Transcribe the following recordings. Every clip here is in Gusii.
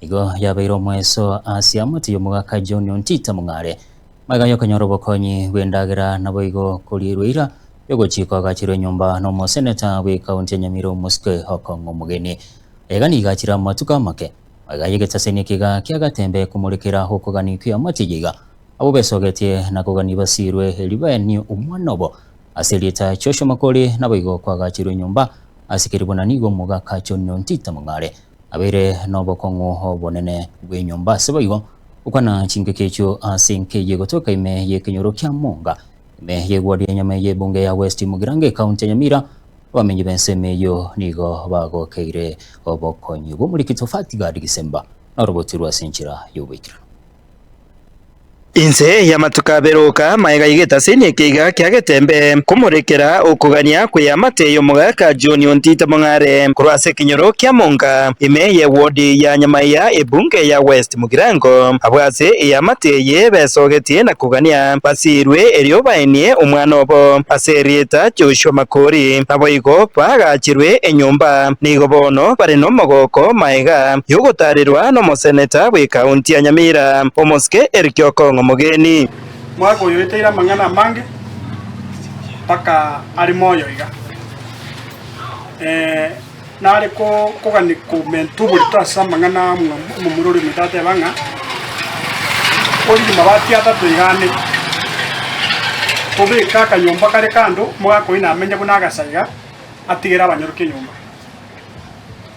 Nigo yabeire omoeso ase amate y'omogaka John Ontita Mong'are, magega y'okonyora obokonyi bw'endagera naboigo korierwa eira y'ogochia koagacherwa enyomba n'omoseneta bw'ekaunti ya Nyamira Omosike Okong'o Omogeni. Aiga nigo achire amatuko amake magega y'egetaseni ekiga kia Gatembe komorekera okogania kw'eamate eye iga abwo besogetie na kogania basirwe erio baenie omwana obo ase erieta Joshua Makori naboigo koagacherwa enyomba ase keria buna nigo omogaka John Ontita Mong'are Abeire nobokong'u obonene bw'enyomba ase boigo gokwana chingaki echio ase enka eyio egotoka ime y'ekenyoro kia Monga, ime y'egwadi ya nyama y'ebunge ya West Mugirango ekaunti ya Nyamira. Abamenyi b'ensemo eyio nigo bagokeire obokonyi bw'omoriki Tofati Gad Gisemba norobotirwe ase enchera y'oboikeranu. Inse y'amatuko abere oka magega y'egetasini ekeiga kia Getembe komorekera okogania kw'eamate y'omogaka John Ontita Mong'are korwa ase ekenyoro kia Monga ime y'ewodi ya Nyamaiya ebunge ya West Mugirango. Abwo ase eamate eye besogetie na kogania basiirwe erio baenie omwana obo ase erieta Joshua Makori. Naboigo baagachirwe enyomba. Nigo bono bare nomogoko magega y'ogotaarerwa n'omoseneta bw'ekaunti ya Nyamira, omosike Eric Okong'o Mogeni. Omwaka oyo oeteire amang'ana amange mpaka are moyo iga. Nare kogania komenta oborito ase amang'ana omomura oria ominto ateba ng'a origie mabati atato iga ane, tobeke akanyomba kare kando, omogaka oyio namenye buna agasa iga, atigere abanyaroke enyomba.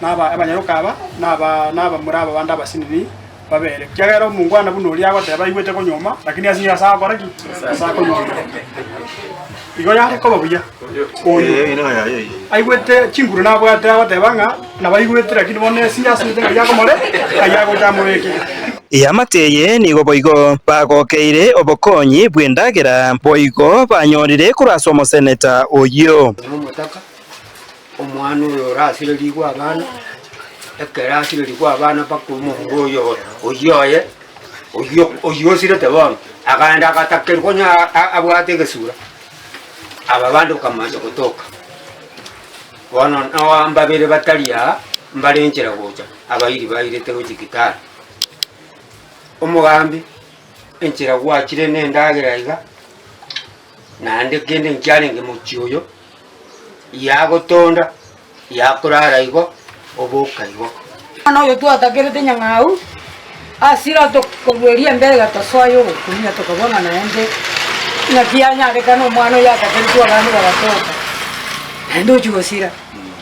Na aba abanyaroke aba, na aba na abamura aba bande abasinini babere. Ekiagera omongwana buna oria agoteba aigwete konyuoma, lakini ase ase agokora ki? Ase akonyuoma. Igo yare koba buya oyo aigwete chinguru nabwate agoteba ng'a nabo aigwete lakini bono ase asete ng'ai akomore ng'ai agocha amobeke. Eamate eye nigo boigo bagokeire obokonyi bw'endagera, boigo banyorire korwa ase omoseneta oyio. Omotaka Omwana oyo orasirerigwe abana, ekero asirerigwe abana mpaka omomura oyo oyio oye, oyio oyio osirete bono, akaenda agatakerwa konya abwate egesura, aba bande bakamancha gotoka. Bono noo mbabere batari aa, mbare nchera gocha, abairi bairete gochia Kitale. Omogambi, enchera gwachire na endagera iga, naende kende nkiarenge mochie oyo. Yagotonda, yakorara igo, oboka igo. Omwana oyo twatakerete nyang'au, asire atokorueria embere gatosoa y'ogokumia tokabua ng'a naende ng'aki yanyarekana omwana oyo atakeretwe abande bagatoka, naende ochia gosira.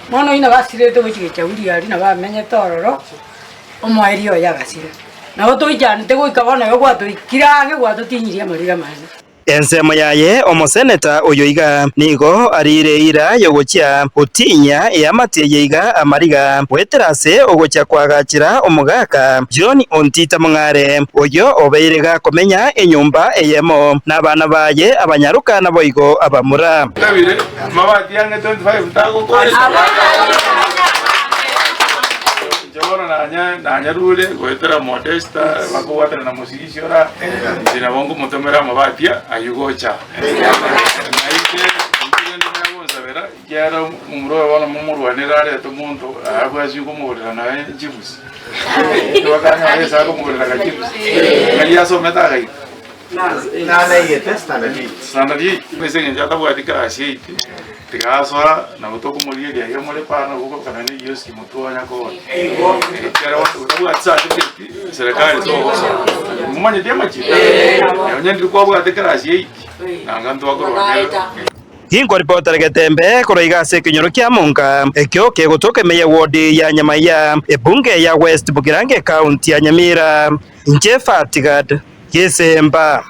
Omwana oyio nabo asirete gochia gechauri aria nabo amenyete ororo, omoerio oye agasira. Nabo toichanete goika bono igo gwatoikire ang'e gwatotinyirie amarira amanene. Ensemo yaye omoseneta oyo iga nigo ariire eira y'ogochia gotinyia eamate eye iga amariga goetera ase ogochia koagachera omogaka John Ontita Mong'are oyio obeire gakomenya enyomba eyemo nabana baye abanyaroka naboigo abamura. Kabere, amabati ange 25 tagokoreka. Inche bono nanya nanyarure goetera Modesta bakobwatana na Mosigisi ora, inche nabo nkomotomera amabati ayio gocha. Na inche inche rende manya gonsabera, ekiagera omomura oyo bono momorwanere arete omonto abwasi komogorera naye chibusi. Bakanyora ase akomogorera gachibusi, ng'ai asomete agaika? Nanaigete standard eight. Standard eight, ase eng'encho atabwati class eight, tiga asoa nabo tokomorigeria iga more paa nabo okobekana na egioski motwe onya koona. Ekero otabwati certificate, serikali togosoa. Momanyeti amachiko? Onye ndiri kwabwate class eight, nanga ntwakorwanera. Ginkoripotera getembe korwa iga ase ekenyoro kia Monga, ekio kegotoka ime ye ward ya Nyamaiya, ebunge ya West Bogirango ecounty ya Nyamira. Inche Fatigad Gesemba.